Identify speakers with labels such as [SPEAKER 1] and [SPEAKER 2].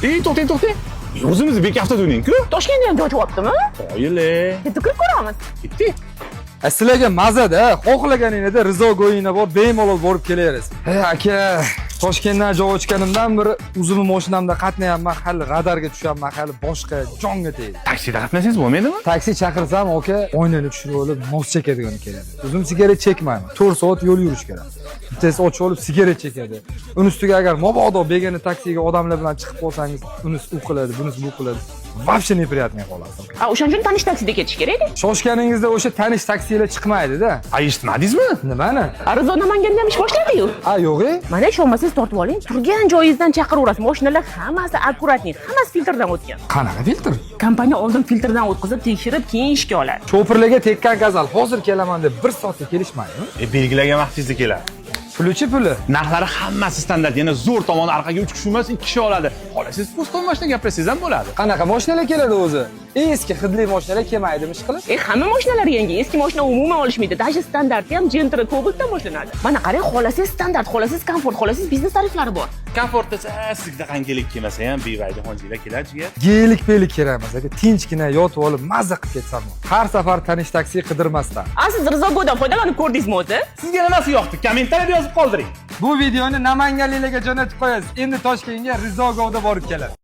[SPEAKER 1] Ey, to'xtang, to'xtang. O'zimizni Bek Avto ku.
[SPEAKER 2] Toshkentda ham joy ochyaptimi?
[SPEAKER 1] Qoyil.
[SPEAKER 2] Ketib kirib ko'ramiz.
[SPEAKER 1] Ketdik.
[SPEAKER 3] Sizlarga mazada, xohlaganingizda Rizo Go'yingda bor, bemalol borib kelaverasiz. Hey aka, Toshkentdan joy ochganimdan beri o'zimni mashinamda qatnayapman, hali radarga tushyapman, hali boshqa jonga tegdi.
[SPEAKER 1] Taksida qatnasangiz bo'lmaydimi?
[SPEAKER 3] Taksi chaqirsam, aka, oynani tushirib olib, nos chekadigan keladi. O'zim sigaret chekmayman. 4 soat yo'l yurish kerak. Bittasi ochib olib sigaret chekadi. Uni ustiga agar mabodo begona taksiga odamlar bilan chiqib qolsangiz, unisi u qiladi, bunisi bu qiladi. Вообще неприятный holat.
[SPEAKER 2] A, o'shaning uchun tanish taksida ketish kerak edi.
[SPEAKER 3] Shoshganingizda o'sha tanish taksilar chiqmaydi-da.
[SPEAKER 1] A, eshitmadingizmi?
[SPEAKER 3] Nimani?
[SPEAKER 2] A, Rizo Namanganda ham ish boshladi-yu.
[SPEAKER 3] A, yo'q e?
[SPEAKER 2] Mana, ishonmasangiz, tortib oling. Turgan joyingizdan chaqiraverasiz. Mashinalar hammasi аккуратный, hammasi filtrdan o'tgan.
[SPEAKER 3] Qanaqa filtr?
[SPEAKER 2] Kompaniya oldin filtrdan o'tkazib, tekshirib, keyin ishga oladi.
[SPEAKER 3] Shopirlarga tekkan kasal, hozir kelaman deb 1 soatda kelishmaydimi?
[SPEAKER 1] Belgilagan vaqtingizda keladi.
[SPEAKER 3] Puli-chi, puli?
[SPEAKER 1] Narxlari hammasi standart. Yana zo'r tomoni, orqaga 3 kishi emas, 2 kishi oladi. Xohlasangiz, пустой mashina gapirsangiz ham bo'ladi.
[SPEAKER 3] Qanaqa mashinalar keladi o'zi? Eski hidli mashinalar kelmaydimi ishqilib?
[SPEAKER 2] Hamma mashinalar yangi, eski mashina umuman olishmaydi. Даже standarti ham Gentra, Cobaltdan boshlanadi. Mana qarang, xohlasangiz standart, xohlasangiz komfort, xohlasangiz biznes tariflari bor.
[SPEAKER 1] Komfort desa, sizda qanchalik kelmasa ham, BYD Hongqonglar keladi, jigar.
[SPEAKER 3] Gelik pelik kerak emas aka, tinchgina yotib olib mazza qilib ketsam bo'ladi. Har safar tanish taksi qidirmasdan.
[SPEAKER 2] A, siz Rizo Go'dan foydalanib ko'rdingizmi o'zi?
[SPEAKER 1] Sizga nimasi yoqdi? Kommentariyada yozib qoldiring.
[SPEAKER 3] Bu videoni namanganliklarga jo'natib qo'yasiz. Endi Toshkentga Rizo Go'da borib keladi.